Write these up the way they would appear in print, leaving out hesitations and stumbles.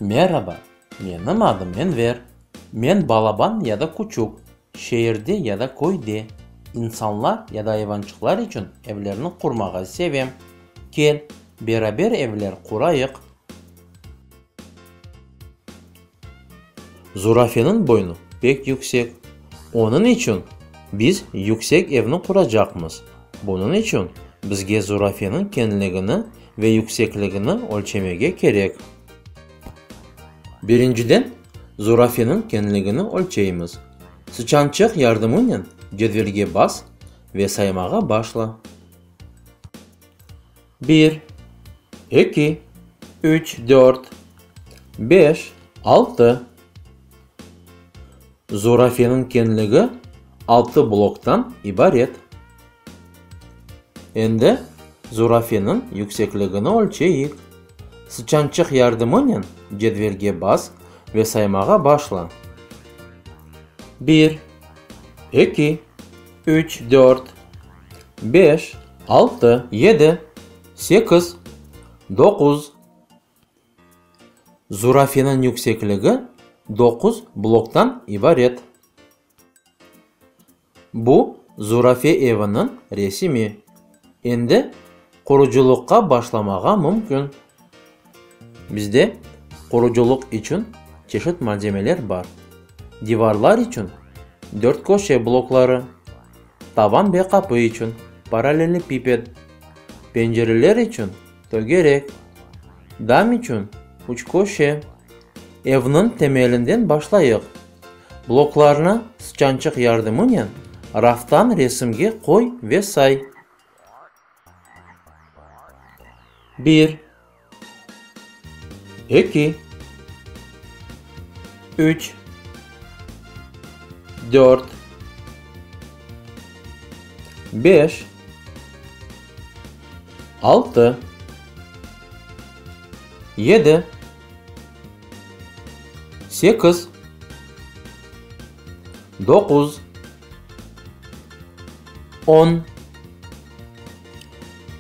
Meraba, menim adım Enver. Men balaban ya da küçük, şeerde ya da köyde, insanlar ya da ayvançıqlar içün evlerni qurmağa sevem. Kel, beraber evler qurayıq! Zurafeniñ boynu pek yüksek. Onıñ içün biz yüksek evni quracaqmız. Bunıñ içün bizge zurafeniñ keñligini ve yüksekligini ölçemege kerek. Birinciden, zurafeniñ keñligini ölçeymiz. Sıçançıq yardımınen cedvelge bas ve saymağa başla. Bir, eki, üç, dört, beş, altı. Zurafeniñ keñligi altı bloktan ibaret. Endi zurafeniñ yüksekligini ölçeyik. Sıçançıq yardımınen cedvelge bas ve saymağa başla. Bir, eki, üç, dört, beş, altı, yedi, sekiz, doquz. Zurafeniñ yüksekligi doquz bloktan ibaret. Bu, zurafe eviniñ resimi. Endi qurucılıqqa başlamağa mümkün. Bizde qurucılıq içün çeşit malzemeler bar. Divarlar içün dörtköşe blokları, tavan ve qapı içün parallelepiped, pencereler içün tögerek, dam içün üçköşe. Evniñ temelinden başlayıq. Bloklarnı sıçançıq yardımınen raftan resimge qoy ve say. Bir, eki, üç, dört, beş, altı, yedi, sekiz, doquz, on.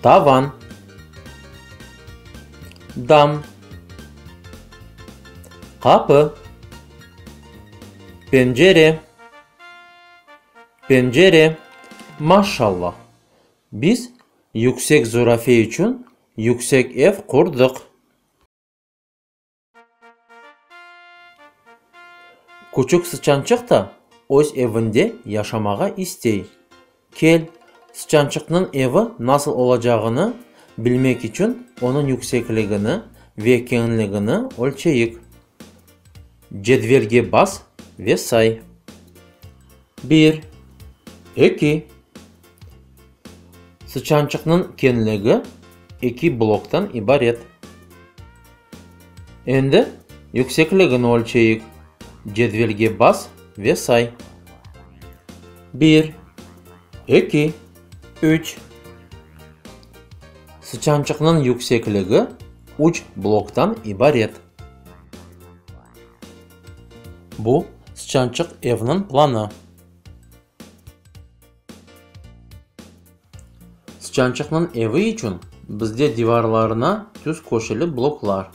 Tavan, dam, qapı, pencere, pencere. Maşallah, biz yüksek zurafe içün yüksek ev qurdıq. Küçük sıçançıq da öz evinde yaşamağa istey. Kel, sıçançıqnıñ evi nasıl olacağını bilmek içün onıñ yüksekligini ve keñligini ölçeyik. Cedvelge bas ve say. Bir, eki. Sıçançıqnıñ keñligi eki bloktan ibaret. Endi yüksekligini ölçeyik. Cedvelge bas ve say. Bir, eki, üç. Sıçançıqnıñ yüksekligi üç bloktan ibaret. Bu, sıçançıq evniñ planı. Sıçançıqnıñ evi içün bizde divarlarına tüz köşeli bloklar,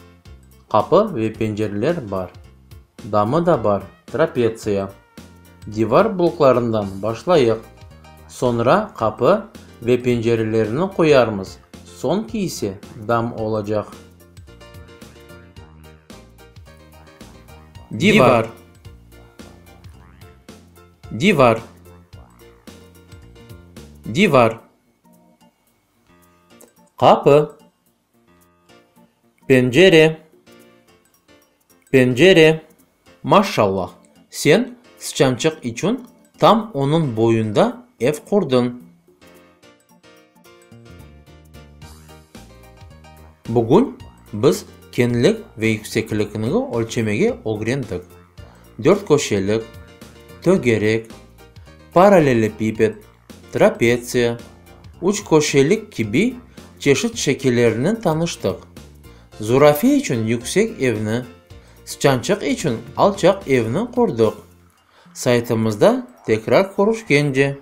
qapı ve pencereler bar. Damı da bar, trapetsiya. Divar bloklarından başlayıq, soñra qapı ve pencerelerni qoyarmız, soñki ise dam olacaq. Divar. Divar. Divar. Qapı. Pencere. Pencere. Maşallah, sen sıçançıq içün tam onıñ boyunda ev qurdıñ. Bugün biz keñlik ve yükseklikni ölçemege ögrendik. Dörtköşelik, tögerek, parallelepiped, trapetsiya, üçköşelik kibi çeşit şekillerinen tanıştıq. Zurafe içün yüksek evni, sıçançıq içün alçaq evni qurdıq. Saytımızda tekrar körüşkence!